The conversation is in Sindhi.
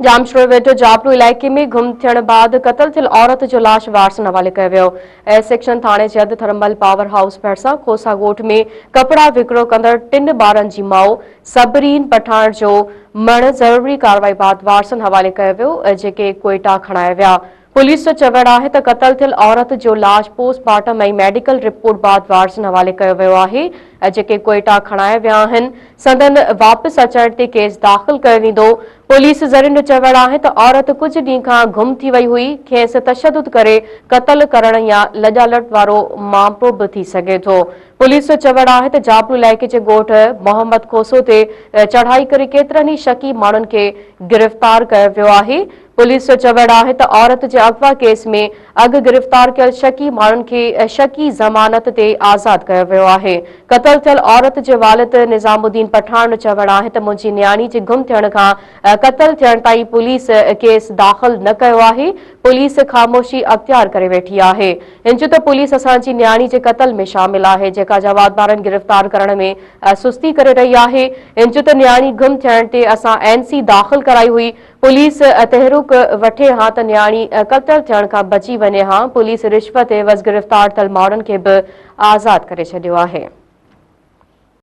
ڄامشورو ويجهو جابلو علائقي ۾ گم ٿيڻ بعد قتل ٿيل عورت جو لاش وارثن حوالي ڪيو ويو. اي سيڪشن ٿاڻي جي حد ٿرمل پاور هائوس ڀرسان کوسا ڳوٺ ۾ ڪپڙا وڪرو ڪندڙ ٽن ٻارن جي ماء صبرين پٺاڻ جو مڻ ضروري ڪارروائي بعد وارثن حوالي ڪيو ويو جيڪي ڪوئيٽا کڻايا ويا. پوليس جو چوڻ آهي ته قتل ٿيل عورت جو لاش پوسٽ مارٽم ۽ ميڊيڪل رپورٽ بعد وارثن حوالي ڪيو ويو آهي جيڪي ڪوئيٽا کڻايا ويا آهن سندن واپس اچڻ تي ڪيس داخل ڪيو ويندو. پوليس ذريعن جو چوڻ آهي ته عورت ڪجهه ڏينهن کان گم ٿي وئي هئي کيس تشدد ڪري قتل ڪرڻ يا لڄالٽ وارو مامرو به ٿي سگهي ٿو. پوليس جو چوڻ آهي ته جابلو علائقي جي ڳوٺ محمد کوسو تي چڙهائي ڪري ڪيترن ئي شڪي ماڻهن کي گرفتار ڪيو ويو آهي. پوليس جو چوڻ آهي ته عورت جي اغوا ڪيس ۾ اڳ گرفتار ڪيل شڪي ماڻهن کي شڪي ضمانت تي آزاد ڪيو ويو آهي. قتل ٿيل عورت جي والد نظام الدين پٺاڻ جو چوڻ آهي ته منهنجي نياڻي جي گم ٿيڻ کان قتل ٿيڻ تائين پوليس ڪيس داخل نه ڪيو آهي، پوليس خاموشي اختيار ڪري ويٺي آهي. هن چيو ته پوليس اسان جي نياڻي جي قتل ۾ شامل آهي جيڪا جوابدارن گرفتار ڪرڻ ۾ سستي ڪري رهي آهي. هن چيو ته نياڻي گم ٿيڻ تي اسان اين سي داخل ڪرائي هئي، پوليس تحرڪ وٺي ها ته نياڻي قتل ٿيڻ کان بچي وڃي ها، پوليس رشوت عيوض گرفتار ٿيل ماڻهن کي به آزاد ڪري ڇڏيو آهي.